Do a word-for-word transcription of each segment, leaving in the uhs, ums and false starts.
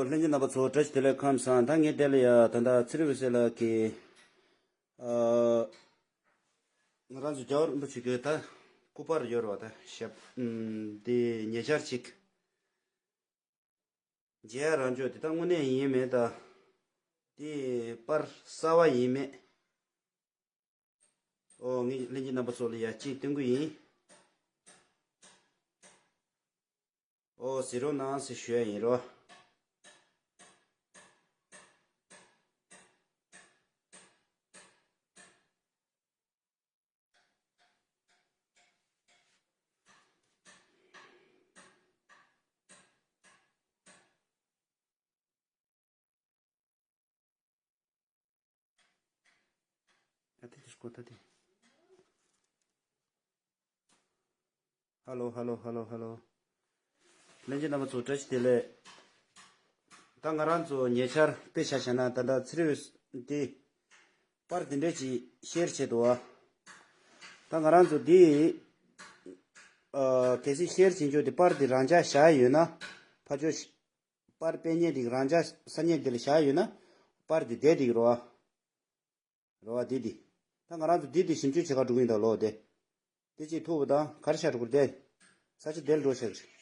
ལྷན་རྒྱས་རྣམ་པ་ཚོ་བཀྲ་ཤིས་བདེ་ལེགས། ཁམས་བཟང་། ད་ངས་དེ་ལ་ཡ་ད་ལྟ་ཚེ་རིང་འོད་ཟེར་ལགས་ཀྱིས་ཨ་ང་རང་ཚོ་རྒྱལ་བ་རིན་པོ་ཆེ་གི་ད་སྐུ་པར་ཡོད་རེད་བ། ད་ཞབས་ཨམ་དེ་ཉེ་ཆར་ཅིག་མཇལ་ཡ་རག་འཇོག་དེ་ད་དངོས་གནས་ཡིན་མེད་ད། དེ་པར་གསར་བ་ཡིན་མེད། ཨོ་ངས་ལྷན་རྒྱས་རྣམ་པ་ཚོ་ལ་ཡ་གཅིག་སྟོན་གི་ཡིན། ཨོ་གཟིགས་རོགས་གནང་ཟེར་ཞུ་ཡ་ཡིན་རོ། ཨ་དེ་དེ་སྐོར་ད་དེ། ཧ་ལོ་ཧ་ལོ་ཧ་ལོ་ཧ་ལོ། ལྷན་རྒྱས་རྣམ་པ་ཚོ་བཀྲ་ཤིས་བདེ་ལེགས། ད་ང་རང་ཚོ་ཉེ་ཆར་དཔེ་ཆ་བཞག་ན་ད་ལྟ་ཚེ་རིང་འོད་ཟེར་དེ་པར་དེ་འདྲས་ཅིག་ཤེར་བྱས་འདུག་བ། ད་ང་རང་ཚོ་འདི་ཨ་གལ་སྲིད་ཤེར་བྱེད་འཇོག་དེ་པར་དེ་རང་འཇགས་བཞག་ཡོད་ན། ཕར་ཕྱོགས་པར་སྤེལ་མཁན་དེ་རང་འཇགས་ས་གནས་དེ་ལ་བཞག་ཡོད་ན། པར་དེ་བསྡད་འདུག་རོ། རོ་བ་འདི་འདི། ད་ང་རང་ཚོ་འདི་འདི་ཞིབ་འཇུག་བྱེད་ག་འགྲོ་གི་ཡིན་ད་ལོ་དེ། དེ་ཅིག་ཐུག་པ་དང་ག་རེ་ཤར་འགྲོ་གི་རེད་དེ། ས་ཆ་དེ་ལ་འགྲོ་ཤག་གི་རེད།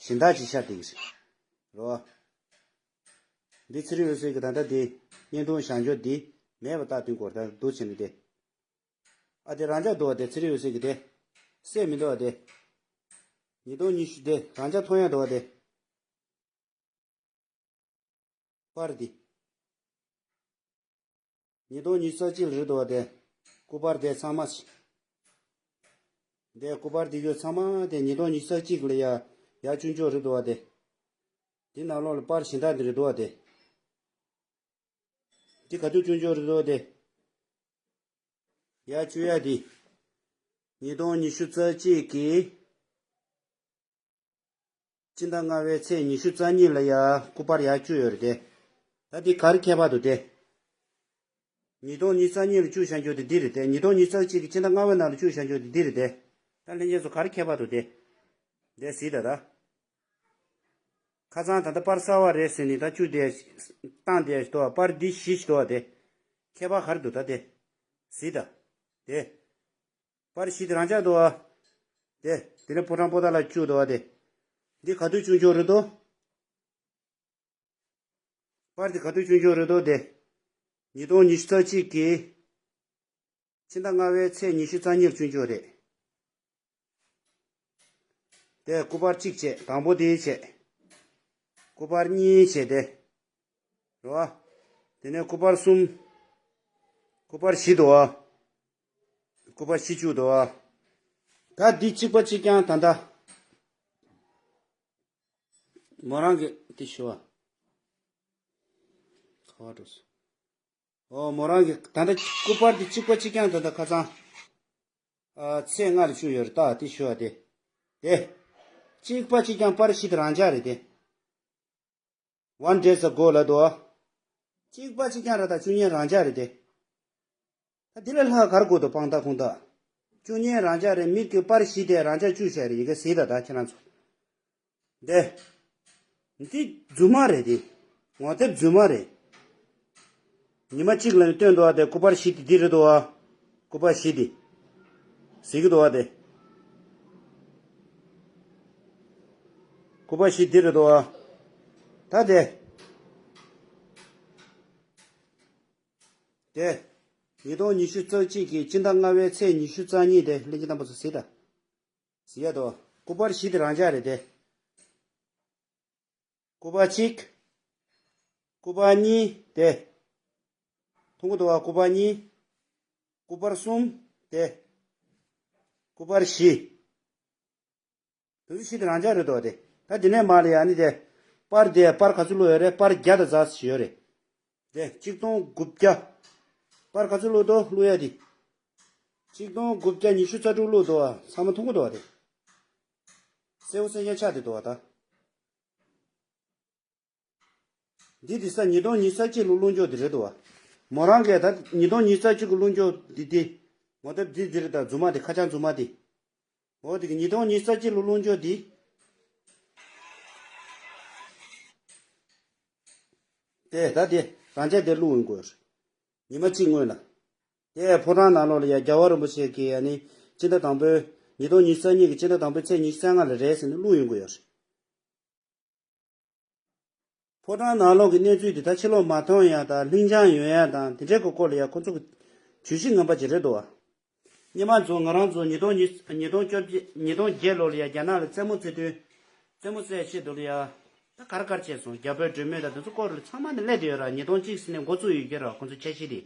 སྦྱིན་བདག་ཅིག་ཤར་བསྡད་ཀྱི་རེད། རོ་བ། འདི་ཚེ་རིང་འོད་ཟེར་གྱི་ད་ལྟ་འདི་བརྙན་ཐུང་བཞག་འཇོག་འདི་མེད་པ་ལྟ་དུས་སྐོར་ད་འདུག་བྱས་ནས་དེ། ཨ་དེ་རང་འཇགས་འདུག་བ་དེ། ཚེ་རིང་འོད་ཟེར་གྱི་དེ། སད་མི་འདུག་བ་དེ། ཉིས་སྟོང་ཉི་ཤུ་དེ་རང་འཇགས་མཐོང་ཡ་འདུག་བ་དེ། པར་འདི། ཉིས་སྟོང་ཉི་ཤུ་རྩ་གཅིག་ལ་རེད་འདུག་བ་དེ། སྐུ་པར་དེ་ཚང་མ། དེ་སྐུ་པར་དེ་ཡོད་ཚང་མ་དེ་ཉིས་སྟོང་ཉི་ཤུ་རྩ་གཅིག་ལ་ཡ་ཡར་བསྐྱོན་ཆོག་རེད་འདུག་བ་དེ། དེ་ནང་ལོགས་ལ་པར་གཞན་དག་དེ་རེད་འདུག་བ་དེ། དེ་ག་དུས་བསྐྱོན་ཆོག་རེད་འདུག་བ་དེ། ཡར་བསྐྱོན་ཡ་དེ། ཉིས་སྟོང་ཉི་ཤུ་རྩ་གཅིག་གི། སྤྱི་ཟླ་ལྔ་པའི་ཚེས་ཉི་ཤུ་རྩ་གཉིས་ལ་ཡ་སྐུ་པར་ཡར་བསྐྱོན་ཡོད་རེད་དེ། ད་འདི་ག་རེ་ཁྱད་པར་འདུག་དེ། ཉིས་སྟོང་ཉི་ཤུ་རྩ་གཉིས་ལ་བསྐྱོན་བཞག་རྒྱུ་དེ་འདི་རེད་དེ། ཉིས་སྟོང་ཉི་ཤུ་རྩ་གཅིག་གི་སྤྱི་ཟླ་ལྔ་པའི་ནང་ལ་བསྐྱོན་བཞག་རྒྱུ་དེ་འདི་རེད་དེ། ད་ལྷན་རྒྱས་ཚོ་ག་རེ་ཁྱད་པར་འདུག་དེ། དེ་གཟིགས་ད་ད། ཁ་སང་ད་ལྟ་པར་གསར་བ་རེད་ཟེར་ནས་ད་བསྐྱུར་དེ་བཏང་དེ་ཞིག་འདུག་བ། པར་འདི་བཞི་ཞིག་འདུག་བ་དེ། ཁྱད་པར་ག་རེ་འདུག་ད་དེ། གཟིགས་ད། དེ། པར་བཞི་དེ་རང་འཇགས་འདུག་བ། དེ། དེ་ནས་ཕོ་བྲང་པོ་ཏ་ལ་བསྐྱུར་འདུག་བ་དེ། འདི་ག་དུས་བསྐྱུར་འཇོག་རེད་དོ། པར་དེ་ག་དུས་བསྐྱོན་ཆོག་རེད་དོ་དེ། ཉིས་སྟོང་ཉི་ཤུ་རྩ་གཅིག་གི་ཕྱི་ཟླ་ལྔ་པའི་ཚེས་ཉི་ཤུ་རྩ་གཉིས་ལ་བསྐྱོན་ཆོག་རེད། དེ་སྐུ་པར་གཅིག་བྱས། དང་པོ་དེ་བྱས། སྐུ་པར་གཉིས་བྱས་ཏེ། རེད་བ། དེ་ནས་སྐུ་པར་གསུམ། སྐུ་པར་བཞི་འདུག་བ། སྐུ་པར་བཞི་བཅུག་འདུག་བ། ད་འདི་གཅིག་པ་གཅིག་རྐྱང་ད་ལྟ། མོ་རང་གི་དེ་ཞུ་བ། ཁ་བ་འགྲོ་སོང་། ཨོ་མོ་རང་གི་ད་ལྟ་སྐུ་པར་དེ་གཅིག་པ་གཅིག་རྐྱང་ད་ལྟ་ཁ་སང་། ཨ་ཚེས་ལྔ་ལ་བཅུག་ཡོད་རེད་ད་དེ་ཞུ་བ་དེ། དེ། གཅིག་པ་གཅིག་རྐྱང་པར་བཞི་དེ་རང་འཇགས་རེད་དེ། One days ago ལ་དོ། གཅིག་པ་གཅིག་རྐྱང་རེད་ད་བཅུ་གཉིས་རང་འཇགས་རེད་དེ། ད་འདི་ལས་ལྷག་ག་རེ་དགོས་འདུག་དཔང་རྟགས་ཁུངས་དག་བཅུ་གཉིས་རང་འཇགས་རེད། མི་གི་པར་བཞི་དེ་རང་འཇགས་བཅུག་བྱས་རེད། ཡི་གེ་གཟིགས་དང་ད་ཁྱེད་རང་ཚོ། འདི། འདི་རྫུན་མ་རེད་དེ། ངོ་དེབ་རྫུན་མ་རེད། ཉི་མ་གཅིག་ལ་ནི་སྟོན་འདུག་བ་དེ། སྐུ་པར་བཞི་དེ་འདི་རེད་འདུག་བ། སྐུ་པར་བཞི་དེ། གཟིགས་ཀྱི་འདུག་བ་དེ། སྐུ་པར་བཞི་འདི་རེད་འདུག་བ། ད་དེ། དེ། ཉིས་སྟོང་ཉི་ཤུ་རྩ་གཅིག་གི་སྤྱི་ཟླ་ལྔ་པའི་ཚེས་ཉི་ཤུ་རྩ་གཉིས་དེ་ལྷན་རྒྱས་རྣམ་པ་ཚོ་གཟིགས་དང་། གཟིགས་ཡ་དོ། སྐུ་པར་བཞི་དེ་རང་འཇགས་རེད་དེ། སྐུ་པར་གཅིག་སྐུ་པར་གཉིས་དེ། མཐོང་གི་འདུག་བ། སྐུ་པར་གཉིས། སྐུ་པར་གསུམ་དེ། སྐུ་པར་བཞི། དེ་ཚོ་བཞི་དེ་རང་འཇགས་རེད་འདུག་བ་དེ། ད་དེ་ནས་མར་ལ་ཡ་ནི་དེ། པར་དེ་པར་ག་ཚོད་བླུགས་ཡོད་རེད། པར་བརྒྱ་དང་ཙམ་ཞིག་ཡོད་རེད། དེ་གཅིག་སྟོང་དགུ་བརྒྱ། པར་ག་ཚོད་བླུགས་འདུག་བླུགས་ཡ་དེ། གཅིག་སྟོང་དགུ་བརྒྱ་ཉི་ཤུ་རྩ་དྲུག་བླུགས་འདུག་བ། ཚང་མ་མཐོང་གི་འདུག་བ་དེ། གསལ་པོ་གསལ་རྐྱང་ཆགས་བསྡད་འདུག་བ་ད། འདི་དེ་ས་ཉིས་སྟོང་ཉི་ཤུ་རྩ་གཅིག་ལོ་བླུགས་འཇོག་དེ་རེད་འདུག་བ། མོ་རང་གིས་ད་ཉིས་སྟོང་ཉི་ཤུ་རྩ་གཅིག་གི་བླུགས་འཇོག་འདི་དེ། ངོ་དེབ་འདི་འདི་རེད་ད། རྫུན་མ་དེ་ཁ་བྱང་རྫུན་མ་དེ། འོ་དེ་གི་ཉིས་སྟོང་ཉི་ཤུ་རྩ་གཅིག་ལོ་བླུགས་འཇོག་འདི། དེ་ད་དེ་རང་ཅག་དེ་བླུགས་ཡོང་དགོས། ཉི་མ་གཅིག་སྔོན་ལ། དེ་ཕོ་བྲང་ནང་ལོགས་ལ་ཡ་རྒྱལ་བ་རིན་པོ་ཆེ་གིས་ཨ་ནི་སྤྱི་ཟླ་དང་པོའི་ཉིས་སྟོང་ཉི་ཤུ་རྩ་གཉིས་ཀྱི་སྤྱི་ཟླ་དང་པོའི་ཚེས་ཉི་ཤུ་རྩ་ལྔ་ལ་རེད་ཟེར་ནས་བླུགས་ཡོང་གི་ཡོད་རེད། ཕོ་བྲང་ནང་ལོགས་ཀྱི་གནས་ཚུལ་དེ་ད་ཕྱི་ལོགས་མ་མཐོང་ཡ་དང་ལྷིང་འཇགས་ཡོང་ཡ་དང་དེ་འདྲའི་གི་སྐོར་ལ་ཡ་ཁོ་ཚོ་གི་བརྗོད་གཞི་ངན་པ་ཅིག་རེད་འདུག་བ། སྔོན་མ་ཚོ་ང་རང་ཚོ་ཉིས་སྟོང་ཉིས་ཉིས་སྟོང་བཅོ་བརྒྱད་ཉིས་སྟོང་བརྒྱད་ལོ་ལ་ཡ་རྒྱ་ནག་ལ་རྩེད་མོ་རྩེ་དུས་རྩེད་མོ་རྩེ་ཆེད་དུ་ལ་ཡ་ད་གར་གར་བྱས་སོང་། རྒྱ་བོད་གྲོས་མོལ་དང་དེ་ཚོ་སྐོར་ལ་ཚང་མ་ནས་སླེབས་བསྡད་ཡོད་ར། ཉིས་སྟོང་གཅིག་ཟིན་ནས་འགོ་བཙུགས་ཡོད་ཀྱི་ར། ཁོ་ཚོ་འཆར་གཞི་དེ་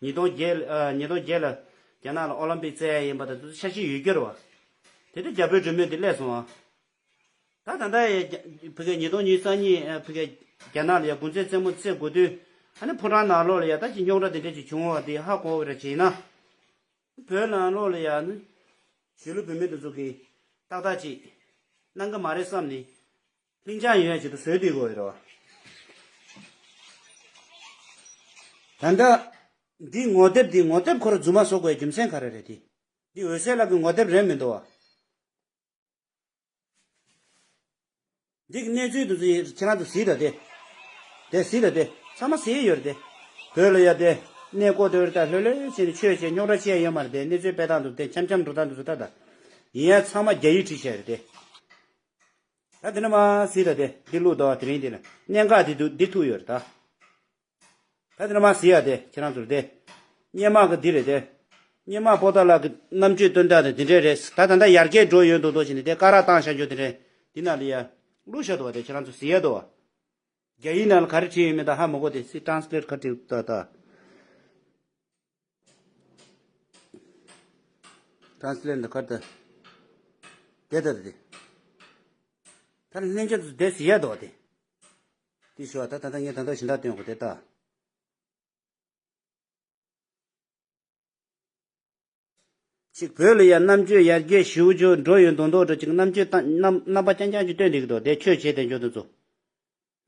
ཉིས་སྟོང་བརྒྱད་ཨ་ཉིས་སྟོང་བརྒྱད་ལ་རྒྱ་ནག་ལ་ཨོ་ལིམ་པིག་རྩེ་ཡ་ཡིན་པ་དང་དེ་ཚོ་འཆར་གཞི་ཡོད་ཀྱི་ར་བ། དེ་དུས་རྒྱ་བོད་གྲོས་མོལ་དེ་སླེབས་སོང་ཨ། ད་ད་ལྟ་ཡ་རྒྱ་ཕ་གི་ཉིས་སྟོང་ཉི་ཤུ་རྩ་གཉིས་ཨ་ཕ་གི་རྒྱ་ནག་ལ་ཡ་དགུན་ཚེས་རྩེད་མོ་རྩེ་དགོས་དུས་ཨ་ནི་ཕོ་བྲང་ནང་ལོགས་ལ་ཡ་ད་ཅིག་རྙོག་དྲ་དེ་འདྲ་ཅིག་བྱུང་བ་དེ་ཧ་གོ་བ་ར་བྱས་ན། བོད་ནང་ལོགས་ལ་ཡ་ནི་གཞིས་ལུས་བོད་མི་དེ་ཚོ་གིས་ཏག་ཏག་ཅིག་གནང་གི་མ་རེད་བསམ་ནས་ལྷིང་འཇགས་ཡོད་ཡ་ཅིག་ཏུ་བཟོས་བསྡད་དགོས་ཡོད་རེད་བ། ད་ལྟ་འདི་ངོ་དེབ་འདི་ངོ་དེབ་ཁོ་ར་རྫུན་མ་བཟོ་དགོས་ཡ་རྒྱུ་མཚན་ག་རེ་རེད་དེ། འདི་འོད་ཟེར་ལགས་ཀྱི་ངོ་དེབ་རེད་མི་འདུག་བ། འདི་གི་གནས་ཚུལ་དུ་ཚུ་ཁྱེད་རང་ཚོ་གཟིགས་དང་དེ། དེ་གཟིགས་དང་དེ། ཚང་མ་གཟིགས་ཡོད་རེད་དེ། བོད་ལ་ཡ་དེ། གནས་སྐོར་དེ་བར་ད་ལྷོད་ལྷོད་བྱས་ནས་ཆོས་བྱས་རྙོག་དྲ་བྱས་ཡོད་མ་རེད་དེ། གནས་ཚུལ་སྤེལ་སྟངས་དུ་དེ་འཆམ་འཆམ་འགྲོ་སྟངས་དུ་ཚུ་ད་ད། ཡིན་ཡང་ཚང་མ་རྒྱ་ཡིག་བྲིས་བྱས་རེད་དེ། ད་དེ་ནས་མ་གཟིགས་དང་དེ། འདི་བླུགས་དང་དེ་རིང་འདི་ལ་གནད་འགག་འདི་འདུག་འདི་ཐུག་ཡོད་རེད་ད། ད་དེ་ནས་མ་གཟིགས་ཡ་དེ་ཁྱེད་རང་ཚོར་དེ། སྔོན་མ་གི་འདི་རེད་དེ། སྔོན་མ་པོ་ཏཱ་ལ་གི་རྣམ་དཔྱོད་སྟོན་སྟངས་དེ་འདི་འདྲས་རེད། ད་ད་ལྟ་ཡར་རྒྱས་འགྲོ་ཡོད་མདོག་མདོག་བྱས་ནས་དེ་ཀ་ར་བཏང་བཞག་རྒྱུ་དེ་འདྲས། འདི་ནང་ལ་ཡ། བླུགས་བཞག་འདུག་བ་དེ་ཁྱེད་རང་ཚོ་གཟིགས་ཡ་འདུག་བ། རྒྱ་ཡིག་ནང་ལ་ག་རེ་བྲིས་ཡོད་མེད་ད་ཧ་མ་གོ་དེ་སི་ཊན་སི་ལེཊ་ག་རེ་བྲིས་ད་ད། ཊན་སི་ལེཊ་ད་ག་རེ་ད། དེ་ད་དེ། ད་ལྷན་རྒྱས་ཚོ་དེ་གཟིགས་ཡ་འདུག་བ་དེ། དེ་ཞུ་བ་ད་ད་ད་ངས་ད་ལྟ་ཞིང་ད་སྟོན་གོ་དེ་ད། ཅིག་བོད་ལ་ཡ་རྣམ་དཔྱོད་ཡར་རྒྱས་ཞེ་པོ་ཅིག་འགྲོ་ཡོད་མདོག་མདོག་འདྲ་ཅིག་རྣམ་དཔྱོད་བཏང་རྣམ་རྣམ་པ་རྐྱང་རྐྱང་ཅིག་སྟོན་བསྡད་ཀྱི་འདུག་དེ་ཆོས་བྱེད་དེ་འཇོག་དུ་ཚུགས།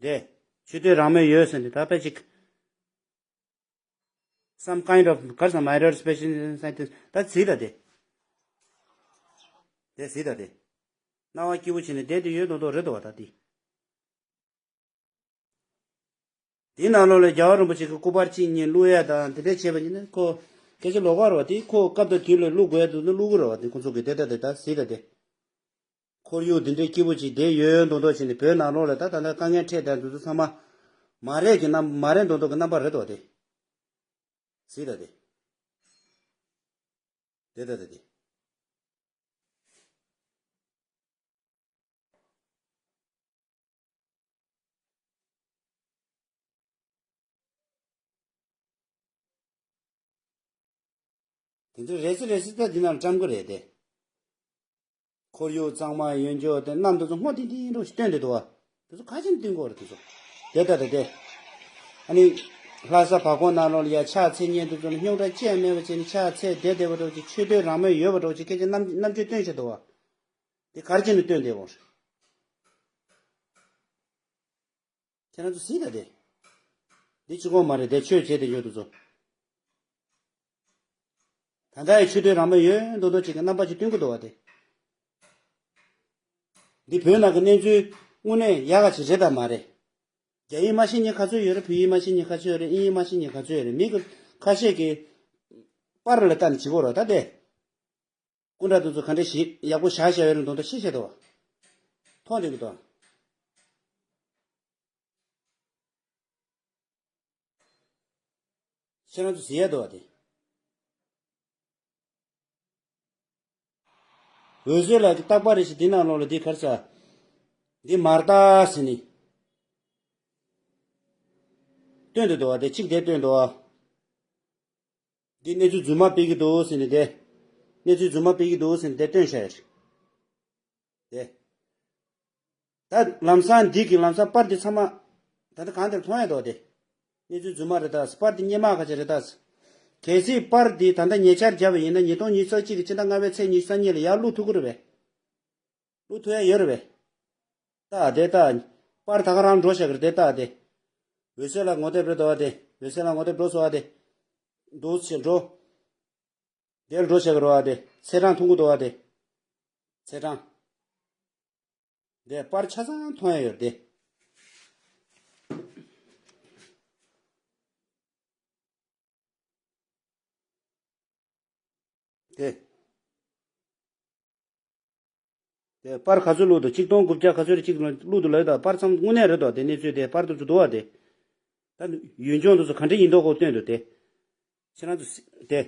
དེ་ཆོས་དད་རང་མོས་ཡོད་ཟེར་ནས་ད་དཔེ་ཅིག some kind of གར་སོང་མའི་ཌར་སི་པེ་ཤལ་སའེན་ཊིསཊ་ད་གཟིགས་ད་དེ། དེ་གཟིགས་ད་དེ། སྣང་བ་སྐྱིད་པོ་བྱས་ནས་བསྡད་དེ་ཡོད་མདོག་མདོག་རེད་འདུག་བ་ད་དེ། དེའི་ནང་ལོགས་ལ་རྒྱལ་བ་རིན་པོ་ཆེ་གི་སྐུ་པར་གཅིག་གཉིས་བླུག་ཡ་དང་དེ་འདྲ་བྱས་པ་ཡིན་ན་ཁོ། སྐད་ཆ་ལོགས་ཀ་རེད་བ་དེ་ཁོ་སྐབས་དང་དུས་ལ་བླུག་དགོས་ཡ་འདུག་ན་བླུག་གི་རེད་བ་དེ་ཁོ་ཚོ་གི་དེ་ལྟ་དེ་ལྟ་གཟིགས་ད་དེ། ཁོར་ཡུག་དེ་འདྲའི་སྐྱིད་པོ་ཅིག་བསྡད་ཡོད་མདོག་མདོག་བྱས་ནས་བོད་ནང་ལོགས་ལ་ད་ད་ལྟ་དཀའ་ངལ་འཕྲད་དང་དེ་ཚོ་ཚང་མ། མ་རེད་ཀྱི་རྣམ་མ་རེད་མདོག་མདོག་གི་རྣམ་པ་རེད་དོ་དེ། གཟིགས་ད་དེ། དེ་ད་དེ་དེ། དེ་ཚོ་རེ་སི་རེ་སི་ད་འདི་ནང་བཀྲམ་གི་རེད་དེ། ཁོར་ཡུག་གཙང་མ་ཡོད་འཇོག་དེ་གནམ་དུ་ཚོ་སྔོ་ཏིང་ཏིང་འདྲ་ཞིག་སྟོན་བསྡད་འདུག་བ། དེ་ཚོ་ག་ཅིག་ནས་སྟོན་གི་ཡོད་རེད་དེ་ཚོ། དེ་ལྟ་དེ་དེ། ཨ་ནི། ལྷ་ས་བར་སྐོར་ནང་ལོགས་ལ་ཡ་ཕྱག་འཚལ་མཁན་དེ་ཚོ་ལ་རྙོག་དྲ་ཅི་ཡང་མེད་པ་བྱས་ནས་ཕྱག་འཚལ་བསྡད་བསྡད་པ་འདྲ་ཅིག་ཆོས་དད་རང་མོས་ཡོད་པ་འདྲ་ཅིག་སྐད་ཆ་རྣམ་རྣམ་དཔྱོད་སྟོན་བྱས་འདུག་བ། དེ་ག་ཅིག་ནས་སྟོན་བསྡད་འོང་། ཁྱེད་རང་ཚོ་གཟིགས་ད་དེ། འདི་གཅིག་པོ་མ་རེད་དེ་ཆོས་བྱེད་དེ་ཡོད་དུ་ཚོ། ད་ལྟ་ཡི་ཆོས་དད་རང་མོས་ཡོད་མདོག་མདོག་ཅིག་གི་རྣམ་པ་ཅིག་སྟོན་གི་འདུག་བ་དེ། འདི་བོད་ནང་གི་གནས་ཚུལ་དངོས་གནས་ཡག་ག་ཅིག་རེད་དམ་མ་རེད། རྒྱ་ཡིག་མ་ཤེས་མཁན་ག་ཚོད་ཡོད་རེད། བོད་ཡིག་མ་ཤེས་མཁན་ག་ཚོད་ཡོད་རེད། དབྱིན་ཡིག་མ་ཤེས་མཁན་ག་ཚོད་ཡོད་རེད། མི་གི་ཁ་ཤས་ཀྱིས་པར་ལ་ལྟ་ནས་བྱེད་དགོས་རེད་ད་དེ། སྐུ་འདྲ་དེ་ཚོ་ག་འདྲ་ཞིག་ཡག་པོ་བཞག་བཞག་ཡོད་རེད་མདོག་མདོག་ཤེས་བྱས་འདུག་བ། མཐོང་བསྡད་ཀྱི་འདུག་ཁྱེད་རང་ཚོ་གཟིགས་ཡ་འདུག་བ་དེ། འོད་ཟེར་ལགས་ཀྱིས་རྟག་པར་རེ་ཞིག་འདི་ནང་ལོགས་ལ་འདི་ག་རེ་ཟ། འདི་མར་རྟགས་ཟེར་ནས། སྟོན་དུ་འདུག་བ་དེ་གཅིག་དེ་སྟོན་འདུག་བ། འདི་གནས་ཚུལ་རྫུན་མ་སྤེལ་གྱི་འདུག་ཟེར་ནས་དེ། གནས་ཚུལ་རྫུན་མ་སྤེལ་གྱི་འདུག་ཟེར་ནས་དེ་སྟོན་བཞག་ཡོད་རེད། དེ། ད་ལམ་སང་འདི་གི་ལམ་སང་པར་འདི་ཚང་མ། ད་ལྟ་གང་དེར་མཐོང་ཡ་འདུག་དེ། གནས་ཚུལ་རྫུན་མ་རེད་ད། པར་འདི་སྔོན་མ་ཁ་ཆེ་རེད་ད། གལ་སྲིད་པར་འདི་ད་ལྟ་ཉེ་ཆར་བརྒྱབ་པ་ཡིན་ན་ཉིས་སྟོང་ཉི་ཤུ་རྩ་གཅིག་གི་ཕྱི་ཟླ་ལྔ་པའི་ཚེས་ཉི་ཤུ་རྩ་གཉིས་ལ་ཡར་བླུག་ཐུབ་ཀྱི་རེད་པས། བླུག་ཐུབ་ཡ་ཡོད་རེད་པས། ད་དེ་ད། པར་ད་ག་རང་འགྲོ་བཞག་གི་རེད་དེ་ད་དེ། འོད་ཟེར་ལགས་ངོ་དེབ་རེད་དོ་དེ། འོད་ཟེར་ལགས་ངོ་དེབ་འགྲོ་སོང་ཨ་དེ། འདུག་ཟེར་འགྲོ། དེར་འགྲོ་བཞག་གི་རེད་ཨ་དེ། ཚེས་གྲངས་མཐོང་གི་འདུག་ཨ་དེ། ཚེས་གྲངས། དེ་པར་ཆ་ཚང་མཐོང་ཡ་ཡོད་རེད་དེ། དེ། དེ་པར་ག་ཚོད་བླུགས་འདུག་གཅིག་སྟོང་དགུ་བརྒྱ་ག་ཚོད་རེད། གཅིག་བླུགས་འདུག་ལབ་ད། པར་ཚང་དངོས་གནས་རེད་དོ། དེ་གནས་ཚུལ་དེ་པར་དུ་ཚུར་འདུག་བ་དེ། ད་ཡུལ་ལྗོངས་དེ་ཚོ་ག་འདྲ་ཡིན་མདོག་ཁོ་སྟོན་འདུག་དེ། ཁྱེད་རང་ཚོ་དེ།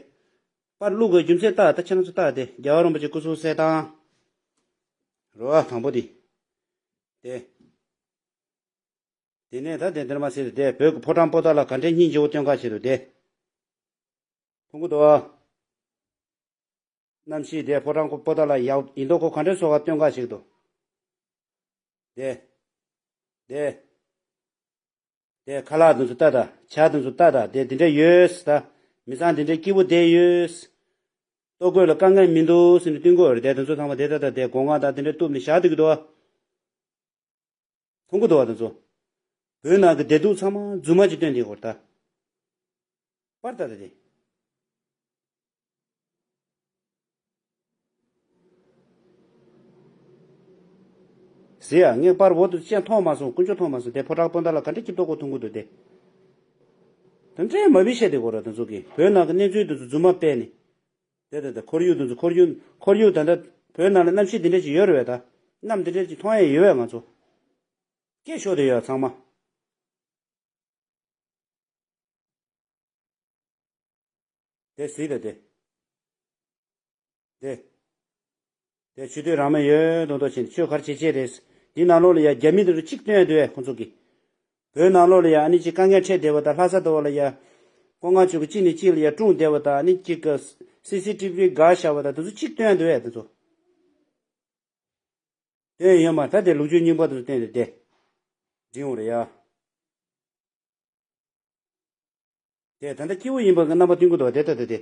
པར་བླུགས་དགོས་རྒྱུ་མཚན་ལྟ། ད་ཁྱེད་རང་ཚོ་ལྟ་དེ། རྒྱལ་བ་རིན་པོ་ཆེ་སྐུ་གསུང་གསེར་ཐང་། རེད་བ། དང་པོ་དེ། དེ། དེ་ནས་ད་དེ་འདིར་མ་ཟེར་དེ། བོད་ཀྱི་ཕོ་བྲང་པོ་ཏཱ་ལ་ག་འདྲའི་སྙིང་རྗེ་བོ་སྟོན་ག་བྱེད་འདུག་དེ། མཐོང་གི་འདུག་ཨ། གནམ་གཤིས་དེ་ཕོ་བྲང་པོ་ཏཱ་ལ་ཡག་ཡིན་མདོག་ཁོ་ག་འདྲའི་བཟོ་ག་སྟོན་ག་བྱེད་འདུག་དེ། དེ། དེ་ཁ་ལག་དེ་ཚོ་ལྟ་ད། ཇ་དེ་ཚོ་ལྟ་ད། དེ་དེ་འདྲ་ཡོད་ད། མི་ཚང་དེ་འདྲ་སྐྱིད་པོ་བསྡད་ཡོད། ལྟོ་གོས་ལ་དཀའ་ངལ་མི་འདུག་ཟེར་ནས་སྟོན་གོ་རེད། དེ་དེ་ཚོ་ཚང་མ་དེ་ད་ད་དེ་སྒོ་ང་དང་དེ་འདྲ་གཏུབ་ནས་བཞག་འདུག་གི་འདུག་མཐོང་གི་འདུག་བ་དེ་ཚོ། བོད་ནང་གི་བདེ་སྡུག་ཚང་མ་རྫུན་མ་ཅིག་སྟོན་དེ་གོ་རེད་ད། པར་ད་ད་དེ། ཟེར་ཡ། ངས་པར་འོག་ཏུ་ཅན་མཐོང་མ་སོང་། དཀོན་མཆོག་མཐོང་མ་སོང་། དེ་ཕོ་བྲང་པོ་ཏཱ་ལ་ག་འདྲ་སྐྱིད་མདོག་ཁོ་མཐོང་གི་འདུག་དེ། དེ་འདྲའི་མ་བི་བཤད་དེ་གོ་ར་དེ་ཚོ་གིས། བོད་ནང་གི་གནས་ཚུལ་དེ་ཚོ་རྫུན་མ་སྤེལ་ནས། དེ་དེ་དེ་ཁོར་ཡུག་དེ་ཚོ། ཁོར་ཡུག་ཁོར་ཡུག་ད་ལྟ་བོད་ནང་ལ་གནམ་གཤིས་དེ་འདྲ་ཅིག་ཡོད་རེད་བས་ད། གནམ་དེ་འདྲ་ཅིག་མཐོང་ཡས་ཡོད་བས་ང་ཚོ། སྐད་ཤོར་དེ་ཡོད་ཚང་མ། དེ་གཟིགས་དང་དེ། དེ། དེ་ཆུ་ཚོད་རང་མ་ཡོད་མདོག་མདོག་བྱས་ནས་ཆོས་ག་རེ་བྱེད་བྱེད་རེད། འདི་ནང་ལོགས་ལ་ཡ་རྒྱ་མི་དེ་ཚོ་གཅིག་སྟོན་འདུག་ཨེ་ཁོང་ཚོ་གིས། བོད་ནང་ལོགས་ལ་ཡ་ཨ་ནི་གཅིག་དཀའ་ངལ་འཕྲད་བསྡད་པ་དང་། ལྷ་ས་དེ་བ་ལ་ཡ་ལྐོག་རྔན་ཅིག་གིས་གཅིག་ནས་གཅིག་ལ་ཡ་སྲུང་བསྡད་པ་དང་། ཨ་ནི་གཅིག་གི་སི་སི་ཊི་བི་བཀག་བཞག་པ་དང་། དེ་ཚོ་གཅིག་སྟོན་འདུག་ཨེ་དེ་ཚོ། དོན་ཡོད་མ་རེད། ད་དེ་ལོ་རྒྱུས་རྙིང་པ་དེ་ཚོ་བསྟན་ཏེ་དེ་འགྲིག་འོང་རེད་ཡ། དེ་ད་ལྟ་སྐྱིད་པོ་ཡིན་པ་གི་རྣམ་པ་སྟོན་གི་འདུག་དེ་ད་དེ་དེ།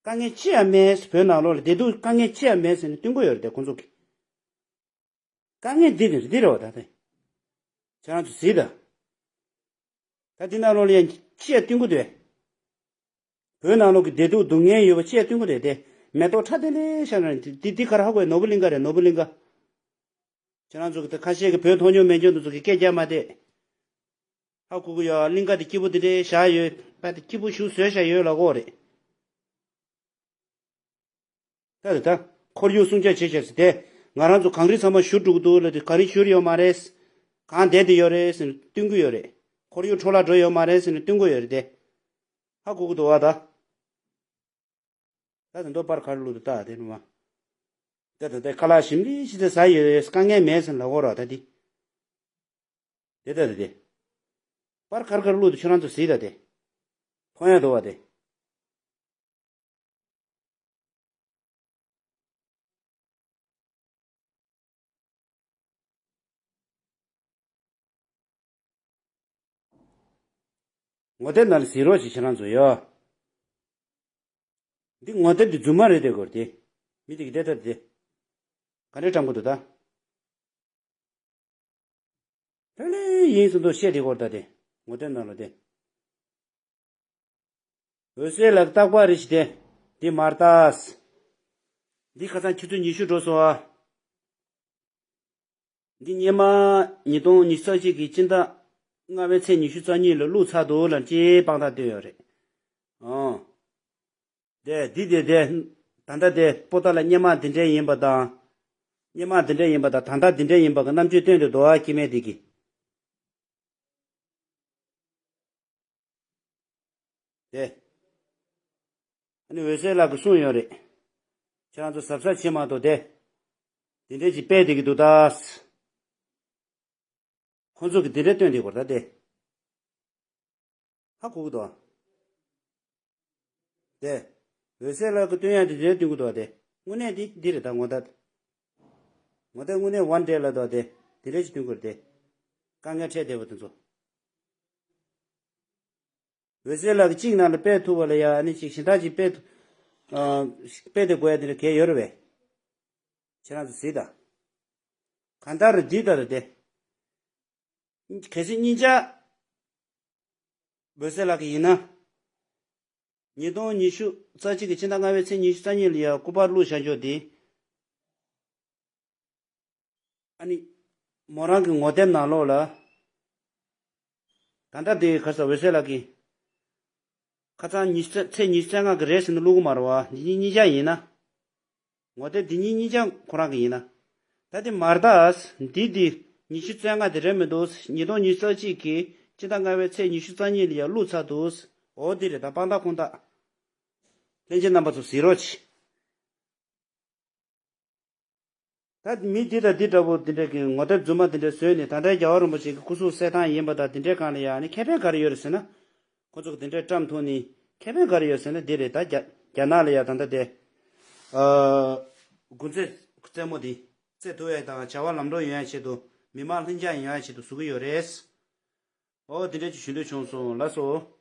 དཀའ་ངལ་ཅི་ཡང་མེད། བོད་ནང་ལོགས་ལ་བདེ་སྡུག་དཀའ་ངལ་ཅི་ཡང་མེད་ཟེར་ནས་སྟོན་གི་ཡོད་རེད་དེ་ཁོང་ཚོ་གིས། དཀའ་ངལ་འདི་གི་འདི་རེད་བ་ད་དེ། ཁྱེད་རང་ཚོ་གཟིགས་དང་། ད་འདི་ནང་ལོགས་ལ་ཡང་ཅི་ཡང་སྟོན་གི་འདུག་བོད་ནང་ལོགས་ཀྱི་བདེ་སྡུག་སྡུག་བསྔལ་ཡོད་པ་ཅི་ཡང་སྟོན་གི་འདུག་དེ་མེ་ཏོག་ཁྲ་དེ་ལས་ཤར་ན་འདི་འདི་ག་རེ་ཧ་གོ་ཡ། ནོར་བུ་གླིང་ག་རེད། ནོར་བུ་གླིང་ག། ཁྱེད་རང་ཚོ་གི་ད་ཁ་ཤས་ཀྱི་བོད་མཐོང་མྱོང་མེད་མྱོང་དེ་ཚོ་གི་སྐད་རྒྱག་མ་བསྡད། ཧ་གོ་གི་ཡོད། གླིང་ག་དེ་སྐྱིད་པོ་དེ་འདྲའི་བཞག་ཡོད་པ། དེ་སྐྱིད་པོ་ཞིག་བཟོས་བཞག་ཡོད་ལབ་དགོས་རེད། ད་དེ་ད་ཁོར་ཡུག་སྲུང་སྐྱོབ་བྱེད་བྱས་ཟེར་དེ། ང་རང་ཚོ་གངས་རི་ཚང་མ་བཞུར་འགྲོ་གི་འདུག་ལབ་དེ། གངས་རི་བཞུར་ཡོད་མ་རེད། གངས་བསྡད་དེ་ཡོད་རེད་ཟེར་ནས་སྟོན་གི་ཡོད་རེད། ཁོར་ཡུག་འཕྲོ་བརླག་འགྲོ་ཡོད་མ་རེད་ཟེར་ནས་སྟོན་གི་ཡོད་རེད་དེ། ཧ་གོ་གི་འདུག་བ་ད། ད་དེ་མདོ་པར་ག་རེ་བླུགས་འདུག་ལྟ་དེ་ནི་མ། ད་ད་ད་ཁ་ལག་ཞིམ་པོ་ཞིག་ད་ཟ་ཡོད་རེད། དཀའ་ངལ་མེད་ཟེར་ལབ་དགོས་རེད་ད་དེ། དེ་ད་དེ་དེ། པར་ག་རེ་ག་རེ་བླུགས་འདུག་ཁྱོད་རང་ཚོ་གཟིགས་ད་དེ། མཐོང་ཡ་འདུག་བ་དེ། ངོ་དེབ་ནང་ལ་གཟིགས་རོགས་བྱེད་ཁྱེད་རང་ཚོ་ཡོ། འདི་ངོ་དེབ་འདི་རྫུན་མ་རེད་དེ་གོ་དེ། མི་དེ་གི་བལྟས་ད་དེ། ག་འདྲས་བཀྲམ་གི་འདུག་ད། དེ་ལས་ཡིན་སུ་འདུག་བཤད་དེ་གོ་ད་དེ། ངོ་དེབ་ནང་ལ་དེ། འོད་ཟེར་ལགས་རྟག་པར་རེ་ཞིག་སྟེ། འདི་མར་ལྟ། འདི་ཁ་སང་ཆུ་ཚོད་ཉི་ཤུ་འགྲོ་སོང་ཨ། འདི་སྔོན་མ་ཉིས་སྟོང་ཉི་ཤུ་རྩ་གཅིག་གི་སྤྱི་ཟླ་ལྔ་པའི་ཚེས་ཉི་ཤུ་རྩ་གཉིས་ལ་བླུགས་ཚར་འདུག་ལབ་ཅེས་དཔང་རྟགས་བཏོན་ཡོད་རེད། ཨོ། དེ་འདི་དེ་དེ། ད་ལྟ་དེ་པོ་ཏཱ་ལ་སྔོན་མ་འདི་འདྲས་ཡིན་པ་དང་། སྔོན་མ་འདི་འདྲས་ཡིན་པ་དང་ད་ལྟ་འདི་འདྲས་ཡིན་པ་གི་རྣམ་དཔྱོད་སྟོན་དེ་འདུག་ཨ། སྐྱེ་དམན་འདི་གི། དེ། ཨ་ནི་འོད་ཟེར་ལགས་ཀྱིས་གསུངས་ཡོད་རེད། ཁྱེད་རང་ཚོ་གཟབ་གཟབ་བྱེད་མ་གཏོགས་དེ། དེ་འདྲས་ཅིག་སྤེལ་བསྡད་ཀྱི་འདུག་ད། ཁོང་ཚོ་གིས་དེ་འདྲས་སྟོན་བསྡད་ཀྱི་ཡོད་རེད་ད་དེ། ཧ་གོ་གི་འདུག་ཨ། དེ། འོད་ཟེར་ལགས་ཀྱིས་སྟོན་ཡག་དེ་དེ་འདྲས་སྟོན་གྱི་འདུག་ཨ་དེ། དངོས་གནས་དེ་འདི་རེད་ད་ངོ་ད། ངོ་ད་དངོས་གནས་ཝན་ཌེ་ལ་འདུག་ཨ་དེ། དེ་འདྲས་ཅིག་སྟོན་གྱི་རེད་དེ། དཀའ་ངལ་འཕྲད་བསྡད་པ་དེ་ཚོ། འོད་ཟེར་ལགས་ཀྱིས་གཅིག་ནང་ལ་སྤེལ་ཐུབ་པ་ལ་ཡ། ཨ་ནི་གཅིག་གཞན་དག་ཅིག་སྤེལ་ཐུབ། ཨ། སྤེལ་ཏེ་དགོས་ཡ་དེ་འདྲ་གལ་ཡོད་རེད་པས། ཁྱེད་རང་ཚོ་གཟིགས་དང་། གང་ལྟར་འདི་ལྟར་དེ། གལ་སྲིད་གཉིས་ཆ། འོད་ཟེར་ལགས་ཀྱི་ཡིན་ན། ཉིས་སྟོང་ཉི་ཤུ་རྩ་གཅིག་གི་ཕྱི་ཟླ་ལྔ་པའི་ཚེས་ཉི་ཤུ་རྩ་གཉིས་ལ་ཡ་སྐུ་པར་བླུགས་བཞག་ཆོག་དེ། ཨ་ནི། མོ་རང་གི་ངོ་དེབ་ནང་ལོགས་ལ། ད་ལྟ་དེ་ག་རེ་ཟེར། འོད་ཟེར་ལགས་ཀྱིས། ཁ་སང་ཉི་ཤུ་རྩ་ཚེས་ཉི་ཤུ་རྩ་ལྔ་གི་རེད་ཟེར་ནས་བླུག་གི་མ་རེད་བ། འདི་གཉིས་གཉིས་ཆ་ཡིན་ན། ངོ་དེབ་འདི་གཉིས་གཉིས་ཆ་ཁོ་རང་གི་ཡིན་ན། ད་དེ་མར་ད། འདི་འདི་ཉི་ཤུ་རྩ་ལྔ་དེ་རེད་མི་འདུག་ཉིས་སྟོང་ཉི་ཤུ་རྩ་གཅིག་གི་སྤྱི་ཟླ་ལྔ་པའི་ཚེས་ཉི་ཤུ་རྩ་གཉིས་ལ་ཡང་བླུག་ཚར་འདུག་འོ་འདི་རེད། ད་དཔང་རྟགས་ཁུངས་དག་ལྷན་རྒྱས་རྣམ་པ་ཚོ་གཟིགས་རོགས་གྱིས། ད་མི་འདི་དང་འདི་འདྲ་པོ་འདི་འདྲ་གི་ངོ་དེབ་རྫུན་མ་འདི་འདྲ་བཟོས་ནས། ད་ལྟའི་རྒྱལ་བ་རིན་པོ་ཆེ་གི་སྐུ་གཟུགས་གསལ་ཐང་ཡིན་པ་དང་འདི་འདྲའི་སྒང་ལ་ཡང་ནི་ཁེ་ཕན་ག་རེ་ཡོད་རེད་ཟེར་ན། ཁོ་ཚོ་གི་འདི་འདྲའི་བཀྲམ་ཐུབ་ནི་ཁེ་ཕན་ག་རེ་ཡོད་ཟེར་ན། འདི་རེད། ད་རྒྱ་རྒྱ་ནག་ལ་ཡང་ད་ལྟ་དེ། ཨ། དགུན་ཚེས་རྩེད་མོ་འདི་རྩེ་ཐུབ་ཡ་དང་བྱ་བ་ལམ་འགྲོ་ཡོང་ཡ་ཆེད་དུ། མི་མང་ལྷིང་འཇགས་ཡོང་ཡ་ཆེད་དུ་བཟོ་གི་ཡོད་རེད། ཨོ་འདི་འདྲ་ཅིག་ཞུ་འདོད་བྱུང་སོང་། ལགས་སོ།